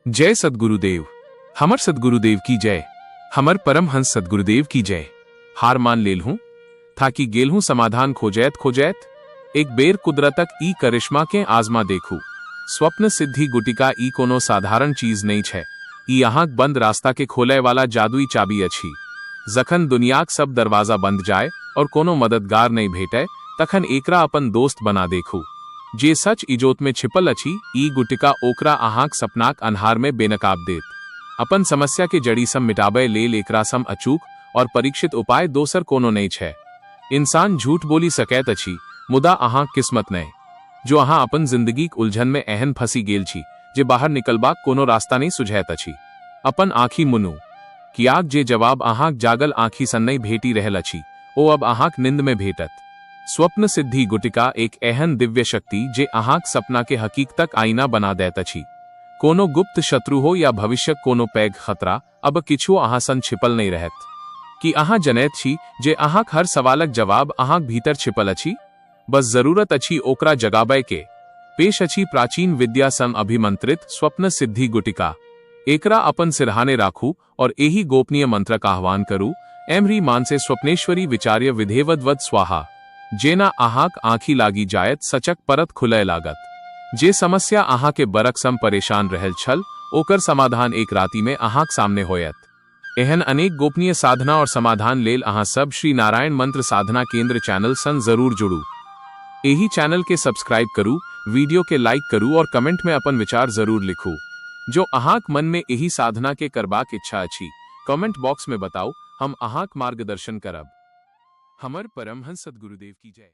जय सद्गुरुदेव। हमर सद्गुरुदेव की जय। हमर परमहंस सद्गुरुदेव की जय। हार मान लेलहुँ, थाकि गेलहुँ समाधान खोजैत खोजैत। एक बेर कुदरतक ई करिश्मा के आजमा देखू। स्वप्न सिद्धि गुटिका ई कोनो साधारण चीज नहि छै। ई अहाँक बंद रास्ता के खोलय वाला जादुई चाबी अछि। जखन दुनियाक सब दरवाजा बंद जाय और कोनो मददगार नहि भेटय, तखन एकरा अपन दोस्त बना देखू। जे सच इजोत में छिपल अछि, ई गुटिका ओकरा अहाँक सपनाक अन्हार में बेनकाब देत। अपन समस्या के जड़ी सम मिटाबय लेल एकरा सम अचूक और परीक्षित उपाय दोसर कोनो नहि छै। इंसान झूठ बोली सकैत अछि, मुदा अहाँक किस्मत नहि। जो अहाँ अपन जिंदगीक उलझन में एहन फंसी गेल छी जे बाहर निकलबाक कोनो रास्ता नहि सुझैत अछि, अपन आँखि मुनू, कियाक जे जवाब अहाँक जागल आँखि सन नहि भेटि रहल अछि, ओ अब अहाँक निंद में भेटत। स्वप्न सिद्धि गुटिका एक एहन दिव्य शक्ति जे अहाँक सपना के हकीकतक आईना बना दैत अछि। कोनो गुप्त शत्रु हो या भविष्यक कोनो पैघ खतरा, अब किछु अहाँ सन छिपल नहि रहत। की अहाँ जनैत छी जे अहाँक हर सवालक जवाब अहाँक भीतर छिपल अछि? बस जरूरत अछि ओकरा जगाबय के। पेश अछि प्राचीन विद्या सं अभिमंत्रित स्वप्न सिद्धि गुटिका। एकरा अपन सिरहाने राखू और एहि गोपनीय मंत्रक आह्वान करू: ऐं ह्रीं मानसे स्वप्नेश्वरी विचार्य विधेवद्वद स्वाहा। जेना अहाँक आँखि लागि जायत, सचक परत खुलय लागत। जे समस्या अहाँ के बरख सम परेशान रहल छल, ओकर समाधान एक राति में अहाँक सामने होयत। एहन अनेक गोपनीय साधना और समाधान लेल अहाँ सब श्री नारायण मंत्र साधना केंद्र चैनल सन जरूर जुड़ू। एहि चैनल के सब्सक्राइब करू, वीडियो के लाइक करू और कमेंट में अपन विचार जरूर लिखू। जो अहाँक मन में एहि साधना के करबाक इच्छा अछि, कमेंट बॉक्स में बताउ, हम अहाँक मार्गदर्शन करब। हमर परमहंस सद्गुरुदेव की जय।